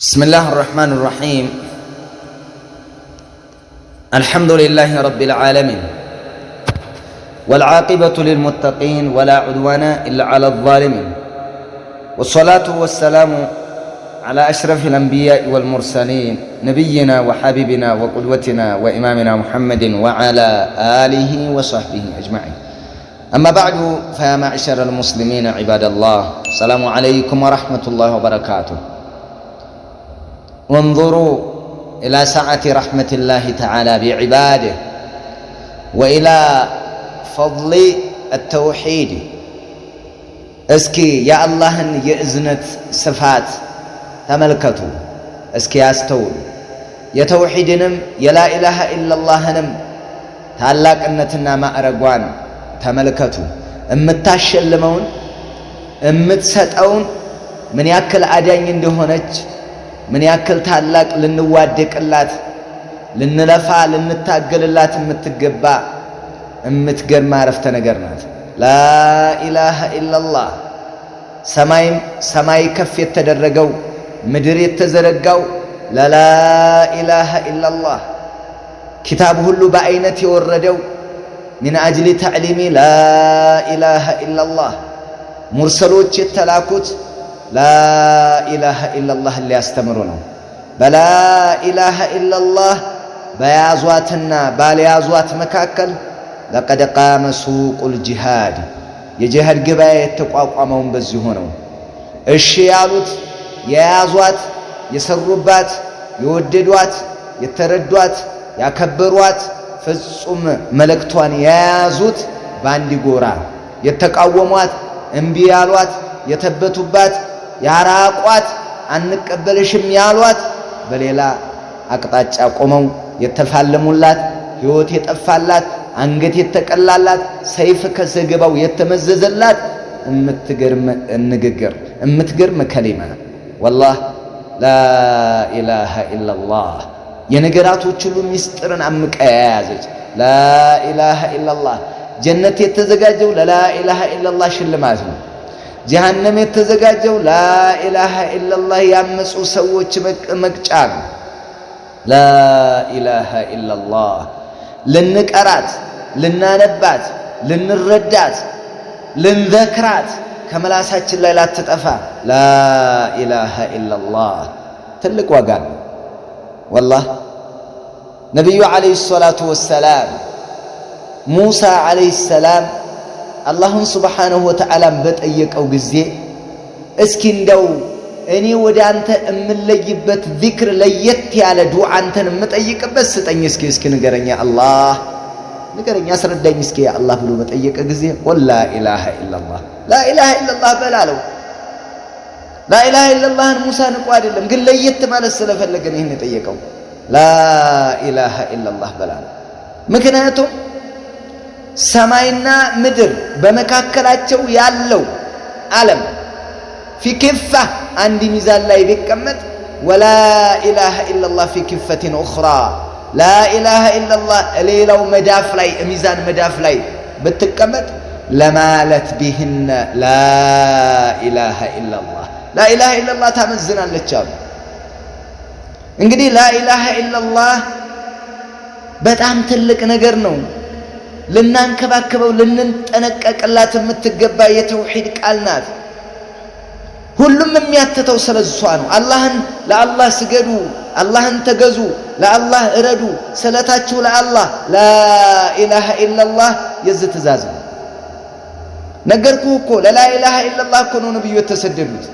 بسم الله الرحمن الرحيم. الحمد لله رب العالمين، والعاقبة للمتقين، ولا عدوان إلا على الظالمين، والصلاة والسلام على أشرف الأنبياء والمرسلين، نبينا وحبيبنا وقدوتنا وإمامنا محمد وعلى آله وصحبه أجمعين. أما بعد، فيا معشر المسلمين عباد الله، السلام عليكم ورحمة الله وبركاته. انظروا إلى سعة رحمة الله تعالى بعباده وإلى فضل التوحيد። እስኪ የአላህን የእዝነት ስፋት ተመልከቱ፣ እስኪ ያስተውሉ። የተውሒድንም የላኢላሃ ኢለላህንም ታላቅነትና ማዕረጓን ተመልከቱ። እምታሸልመውን እምትሰጠውን፣ ምን ያክል አዳኝ እንደሆነች፣ ምን ያክል ታላቅ፣ ልንዋደቅላት፣ ልንለፋ፣ ልንታገልላት የምትገባ እምትገርም አረፍተ ነገር ናት። ላኢላሃ ኢለላህ። ሰማይም ሰማይ ከፍ የተደረገው፣ ምድር የተዘረጋው ለላኢላሃ ኢለላህ፣ ኪታብ ሁሉ በአይነት የወረደው من أجل تعليم ላኢላሃ ኢለላህ፣ ሙርሰሎች የተላኩት ላኢላሃ ኢለላህ ሊያስተምሩ ነው። በላኢላሃ ኢለላህ በያዟትና ባልያዟት መካከል لقد قام سوق الجهاد፣ የጂሃድ ገበያ የተቋቋመውን በዚሁ ነው። እሺ ያሉት፣ የያዟት፣ የሰሩባት፣ የወደዷት፣ የተረዷት፣ ያከበሯት፣ ፍጹም መልእክቷን የያዙት በአንድ ጎራ፣ የተቃወሟት፣ እምቢ ያሏት፣ የተበቱባት፣ ያራቋት፣ አንቀበልሽም ያሏት በሌላ አቅጣጫ ቆመው የተፋለሙላት፣ ሕይወት የጠፋላት፣ አንገት የተቀላላት፣ ሰይፍ ከሰገባው የተመዘዘላት እምትገርም ንግግር፣ እምትገርም ከሊማ። ወላህ ላኢላሃ ኢለላህ የነገራቶች ሁሉ ሚስጥርን አምቃ የያዘች ላኢላሃ ኢለላህ። ጀነት የተዘጋጀው ለላኢላሃ ኢለላህ ሽልማት ነው። ጀሃነም የተዘጋጀው ላኢላሃ ኢለላህ ያመፁ ሰዎች መቅጫ ነው። ላኢላሃ ኢለላህ ልንቀራት፣ ልናነባት፣ ልንረዳት፣ ልንዘክራት፣ ከመላሳችን ላይ ላትጠፋ ላኢላሃ ኢለላህ ትልቅ ዋጋ ነው። ወላህ ነቢዩ ዓለይሂ ሰላቱ ወሰላም፣ ሙሳ ዓለይሂ ሰላም አላሁን ስብሓነሁ ወተዓላን በጠየቀው ጊዜ፣ እስኪ እንደው እኔ ወደ አንተ እምለይበት ዚክር፣ ለየት ያለ ዱዓ አንተን የምጠይቅበት ስጠኝ፣ እስኪ ንገረኛ አላህ፣ ንገረኛ፣ አስረዳኝ እስኪ ያ አላህ ብሎ በጠየቀ ጊዜ قل لا إله إلا الله፣ ላኢላሃ ኢለላህ በል አለው። ላኢላሃ ኢለላህን ሙሳ ንቆ አይደለም፣ ግን ለየት ማለት ስለፈለገ ነው ይህን የጠየቀው። ላኢላሃ ኢለላህ በል አለው። ምክንያቱም ሰማይና ምድር በመካከላቸው ያለው ዓለም في كفة አንድ ሚዛን ላይ ቢቀመጥ፣ ولا إله إلا الله في كفة أخرى፣ ላኢላሃ ኢለላህ ሌላው መዳፍ ላይ፣ ሚዛን መዳፍ ላይ ብትቀመጥ፣ لمالت بهن لا إله إلا الله፣ ላኢላሃ ኢለላህ ታመዝናለች አሉ። እንግዲህ ላኢላሃ ኢለላህ በጣም ትልቅ ነገር ነው። ልናንከባክበው፣ ልንጠነቀቅላት የምትገባ የተውሒድ ቃል ናት። ሁሉም የሚያትተው ስለ እሷ ነው። አላህን ለአላህ ስገዱ፣ አላህን ተገዙ፣ ለአላህ እረዱ፣ ስለታችሁ ለአላህ፣ ላኢላሃ ኢለላህ የዚህ ትእዛዝ ነው። ነገርኩህ እኮ፣ ለላኢላሃ ኢለላህ እኮ ነው ነቢዩ የተሰደዱት።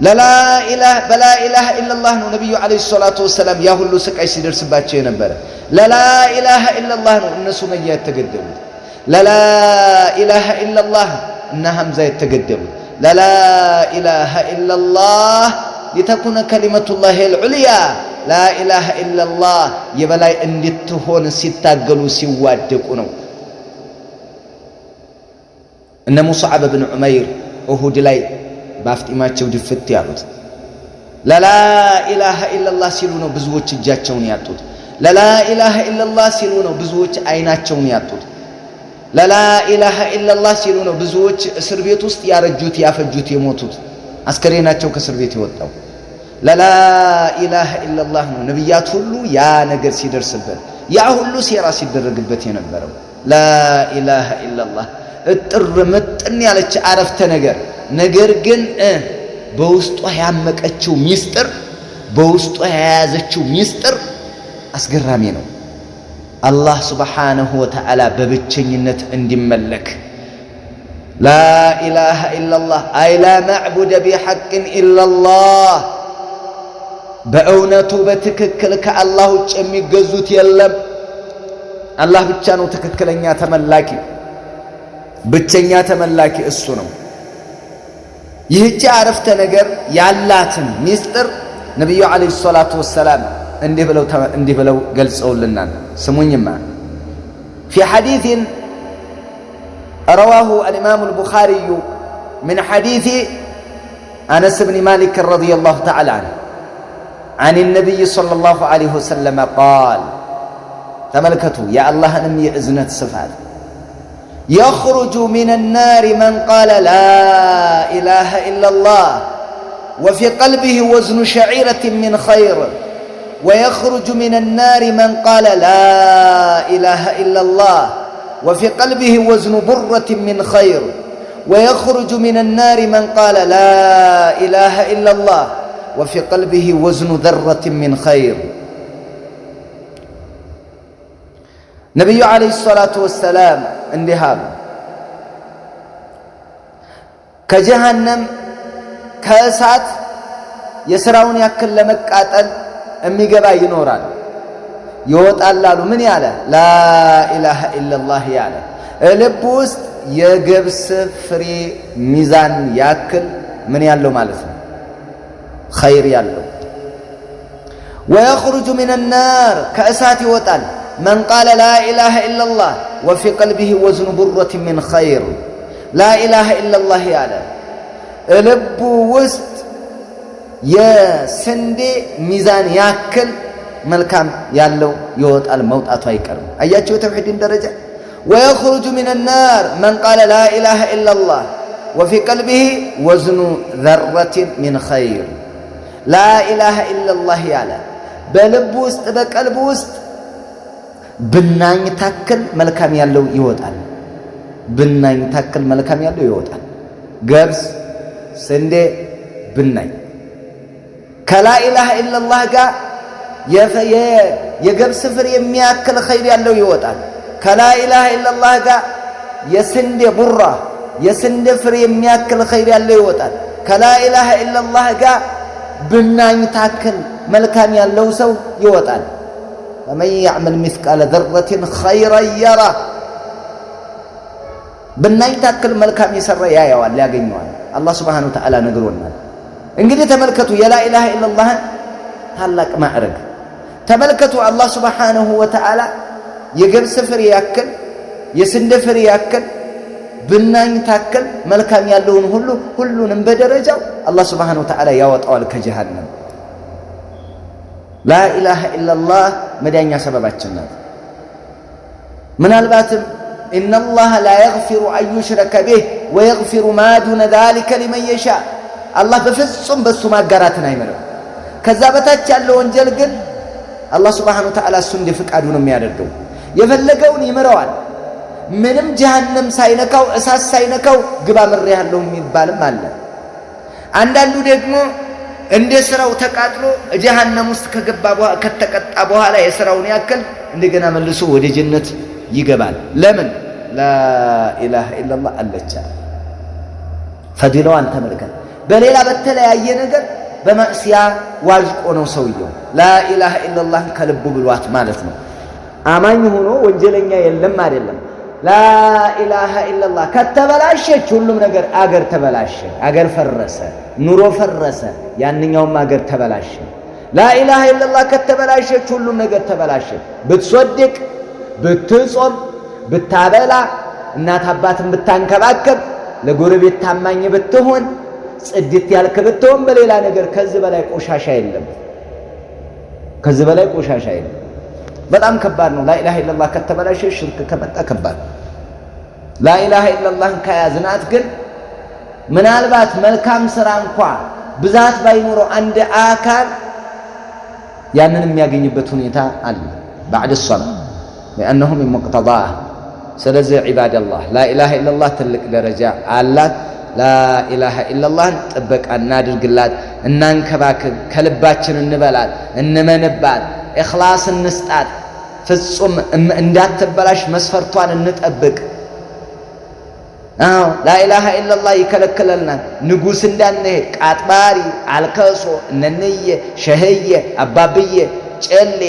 በላኢላሃ ኢለላህ ነው ነቢዩ ዓለይሂ ሰላቱ ወሰላም ያ ሁሉ ስቃይ ሲደርስባቸው የነበረ። ለላኢላሃ ኢለላህ ነው እነ ሱመያ የተገደሉት። ለላኢላሃ ኢለላህ እነ ሐምዛ የተገደሉት። ለላኢላሃ ኢለላህ ሊተኩነ ከሊመቱላሂ ልዑልያ፣ ላኢላሃ ኢለላህ የበላይ እንድትሆን ሲታገሉ ሲዋደቁ ነው። እነ ሙስዓብ ብን ዑመይር ኡሁድ ላይ በአፍጢማቸው ድፍት ያሉት ለላኢላሃ ኢለላህ ሲሉ ነው ብዙዎች እጃቸውን ያጡት። ለላኢላሃ ኢለላህ ሲሉ ነው ብዙዎች አይናቸውን ያጡት። ለላኢላሃ ኢለላህ ሲሉ ነው ብዙዎች እስር ቤት ውስጥ ያረጁት፣ ያፈጁት፣ የሞቱት፣ አስከሬናቸው ከእስር ቤት የወጣው። ለላኢላሃ ኢለላህ ነው ነቢያት ሁሉ ያ ነገር ሲደርስበት ያ ሁሉ ሴራ ሲደረግበት የነበረው ላኢላሃ ኢለላህ እጥር ምጥን ያለች አረፍተ ነገር ነገር ግን በውስጧ ያመቀችው ሚስጥር በውስጧ የያዘችው ሚስጥር አስገራሚ ነው። አላህ ሱብሓነሁ ወተዓላ በብቸኝነት እንዲመለክ ላኢላሃ ኢለላህ አይ ላ መዕቡደ ቢሐቅን ኢለላህ በእውነቱ በትክክል ከአላህ ውጭ የሚገዙት የለም። አላህ ብቻ ነው ትክክለኛ ተመላኪ፣ ብቸኛ ተመላኪ እሱ ነው። ይህቺ አረፍተ ነገር ያላትን ሚስጥር ነቢዩ ዓለይሂ ሰላቱ ወሰላም እንዲህ ብለው ገልጸውልናል። ስሙኝማ ፊ ሐዲሲን رواه الإمام البخاري من حديث أنس بن مالك رضي الله تعالى عنه عن النبي صلى الله عليه وسلم قال تملكته يا الله أنم يأزنة صفات يخرج من النار من قال لا إله إلا الله وفي قلبه وزن شعيرة من خير ويخرج من النار من قال لا إله إلا الله وفي قلبه وزن برة من خير ويخرج من النار من قال لا إله إلا الله وفي قلبه وزن ذرة من خير نبي عليه الصلاة والسلام اندهاب كجهنم كأسات يسراون يأكل لمكاتل أمي قبا ينوران ይወጣል አሉ። ምን ያለ ላኢላሃ ኢለላህ ያለ ልብ ውስጥ የገብስ ፍሬ ሚዛን ያክል ምን ያለው ማለት ነው ኸይር ያለው። ወየኽሩጁ ሚነ ናር ከእሳት ይወጣል መን ቃለ ላኢላሃ ኢለላህ ወፊ ቀልቢሂ ወዝኑ ቡረትን ሚን ኸይር ላኢላሃ ኢለላህ ያለ ልቡ ውስጥ የስንዴ ሚዛን ያክል መልካም ያለው ይወጣል፣ መውጣቱ አይቀርም። አያቸው የተውሂድን ደረጃ። ወየኽሩጁ ሚነ ናር መን ቃለ ላኢላሃ ኢለላህ ወፊ ቀልቢሂ ወዝኑ ዘረትን ሚን ኸይር ላኢላሃ ኢለላህ ያለ በልቡ ውስጥ በቀልቡ ውስጥ ብናኝ ታክል መልካም ያለው ይወጣል። ብናኝ ታክል መልካም ያለው ይወጣል። ገብስ፣ ስንዴ፣ ብናኝ ከላኢላሃ ኢለላህ ጋር የገብስ ፍሬ የሚያክል ኸይር ያለው ይወጣል። ከላኢላሃ ኢለላህ ጋር የስንዴ ቡራ የስንዴ ፍሬ የሚያክል ኸይር ያለው ይወጣል። ከላኢላሃ ኢለላህ ጋር ብናኝ ታክል መልካም ያለው ሰው ይወጣል። ፈመን ያዕመል ሚስቃለ ዘረትን ኸይረን የራ ብናኝ ታክል መልካም የሰራ ያየዋል፣ ያገኘዋል። አላህ ሱብሓነሁ ወተዓላ ነግሮናል። እንግዲህ ተመልከቱ የላኢላሃ ኢለላህን ታላቅ ማዕረግ ተመልከቱ። አላህ ሱብሓነሁ ወተዓላ የገብስ ፍሬ ያክል የስንዴ ፍሬ ያክል ብናኝ ታክል መልካም ያለውን ሁሉ ሁሉንም በደረጃው አላህ ሱብሓነሁ ወተዓላ ያወጣዋል ከጀሃነም። ላኢላሃ ኢለላህ መዳኛ ሰበባችን ናት። ምናልባትም ኢነላህ ላ የግፊሩ አን ዩሽረከ ቢህ ወየግፊሩ ማ ዱነ ዛሊከ ሊመን የሻ። አላህ በፍጹም በሱ ማጋራትን አይምርም። ከዛ በታች ያለው ወንጀል ግን አላህ ሱብሓነሁ ወተዓላ እሱ እንደ ፍቃዱ ነው የሚያደርገው። የፈለገውን ይምረዋል። ምንም ጀሃነም ሳይነካው እሳት ሳይነካው ግባ ምሬሃለሁ የሚባልም አለ። አንዳንዱ ደግሞ እንደ ስራው ተቃጥሎ ጀሃነም ውስጥ ከገባ በኋላ ከተቀጣ በኋላ የስራውን ያክል እንደገና መልሶ ወደ ጀነት ይገባል። ለምን? ላኢላሃ ኢለላህ አለቻ። ፈዲላዋን ተመልከት። በሌላ በተለያየ ነገር በማዕሲያ ዋዥቆ ነው ሰውየው ላኢላሃ ኢለላህን ከልቡ ብሏት ማለት ነው። አማኝ ሆኖ ወንጀለኛ የለም አይደለም። ላኢላሃ ኢለላህ ከተበላሸች ሁሉም ነገር አገር ተበላሸ፣ አገር ፈረሰ፣ ኑሮ ፈረሰ፣ ያንኛውም አገር ተበላሸ። ላኢላሃ ኢለላህ ከተበላሸች ሁሉም ነገር ተበላሸ። ብትሶድቅ፣ ብትጾም፣ ብታበላ፣ እናት አባትን ብታንከባከብ፣ ለጎረቤት ታማኝ ብትሆን፣ ጽድት ያልክ ብትሆን፣ በሌላ ነገር ከዚህ በላይ ቆሻሻ የለም። ከዚህ በላይ ቆሻሻ የለም። በጣም ከባድ ነው። ላኢላሃ ኢለላህ ከተበላሸ ሽርክ ከመጣ ከባድ ነው። ላኢላሃ ኢለላህን ከያዝናት ግን ምናልባት መልካም ስራ እንኳ ብዛት ባይኖረው አንድ አካል ያንን የሚያገኝበት ሁኔታ አለ بعد الصلاة لأنه من مقتضاه። ስለዚህ عباد الله لا إله إلا الله ትልቅ ደረጃ አላት። لا إله إلا الله ን ጥበቃ እናድርግላት፣ እናንከባክብ፣ ከልባችን እንበላት፣ እንመንባት፣ ኢኽላስ እንስጣት፣ ፍጹም እንዳትበላሽ መስፈርቷን እንጠብቅ። አዎ لا إله إلا الله ይከለክለናል። ንጉሥ እንዳንሄድ ቃጥባሪ፣ አልከሶ፣ እነንየ፣ ሸህየ፣ አባብዬ፣ ጨሌ፣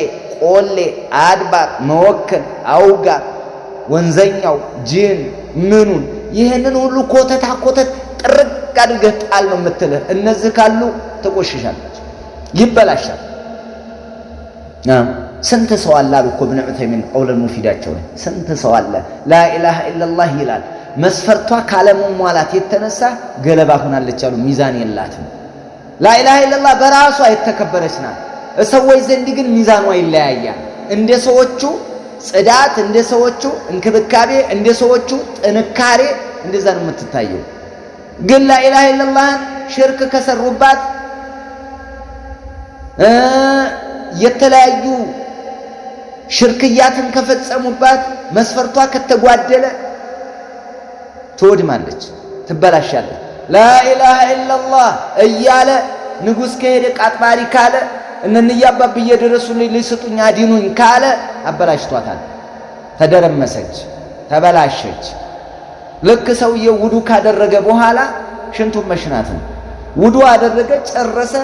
ቆሌ፣ አድባር፣ መወከል፣ አውጋ፣ ወንዘኛው፣ ጅን፣ ምኑን ይህንን ሁሉ ኮተታ ኮተት ጥርቅ አድርገህ ጣል ነው የምትልህ። እነዚህ ካሉ ትቆሽሻለች፣ ይበላሻል። ስንት ሰው አለ አሉ እኮ ኢብኑ ዑተይሚን ቀውለል ሙፊዳቸው ላይ ስንት ሰው አለ لا إله إلا الله ይላል፣ መስፈርቷ ካለመሟላት የተነሳ ገለባ ሆናለች አሉ። ሚዛን የላትም። لا إله إلا الله በራሷ የተከበረች ናት። ሰዎች ዘንድ ግን ሚዛኗ ይለያያል። እንደ ሰዎቹ ጽዳት፣ እንደ ሰዎቹ እንክብካቤ፣ እንደ ሰዎቹ ጥንካሬ እንደዛ ነው የምትታየው። ግን لا إله إلا الله ን ሽርክ ከሰሩባት የተለያዩ ሽርክያትን ከፈጸሙባት መስፈርቷ ከተጓደለ ትወድማለች፣ ትበላሻለች። ላኢላሃ ኢለላህ እያለ ንጉሥ ከሄደ ቃጥባሪ ካለ እነንያ አባብዬ ድረሱልኝ ሊስጡኝ አዲኑኝ ካለ አበላሽቷታል። ተደረመሰች፣ ተበላሸች። ልክ ሰውየው ውዱ ካደረገ በኋላ ሽንቱን መሽናት ነው። ውዱ አደረገ፣ ጨረሰ።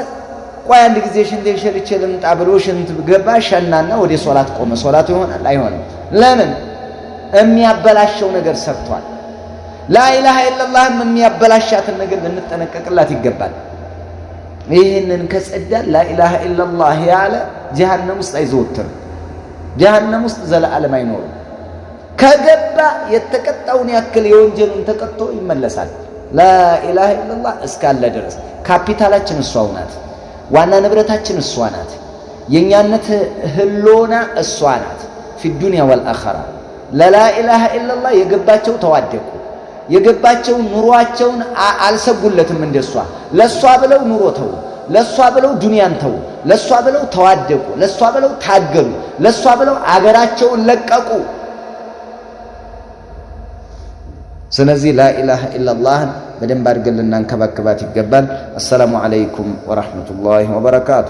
ቆይ አንድ ጊዜ ሽንቴን ሸልቼ ልምጣ ብሎ ሽንት ገባ፣ ሸናና ወደ ሶላት ቆመ። ሶላቱ ይሆናል አይሆንም? ለምን? የሚያበላሸው ነገር ሰርቷል። ላኢላሃ ኢለላህም የሚያበላሻትን ነገር ልንጠነቀቅላት ይገባል። ይህንን ከጸዳ ላኢላሃ ኢለላህ ያለ ጀሃነም ውስጥ አይዘወትርም። ጀሃነም ውስጥ ዘለዓለም አይኖርም። ከገባ የተቀጣውን ያክል የወንጀሉን ተቀጥቶ ይመለሳል። ላኢላሃ ኢለላህ እስካለ ድረስ ካፒታላችን እሷው ናት። ዋና ንብረታችን እሷ ናት። የእኛነት ህሎና እሷ ናት። ፊ ዱንያ ወልአኸራ ለላኢላሃ ኢለላህ የገባቸው ተዋደቁ። የገባቸውን ኑሯቸውን አልሰጉለትም። እንደሷ ለሷ ብለው ኑሮ ተው፣ ለሷ ብለው ዱንያን ተው፣ ለሷ ብለው ተዋደቁ፣ ለሷ ብለው ታገሉ፣ ለሷ ብለው አገራቸውን ለቀቁ። ስለዚህ ላኢላሃ ኢለላህን በደንብ አድርገን ልናንከባክባት ይገባል። አሰላሙ ዓለይኩም ወረሕመቱላሂ ወበረካቱ።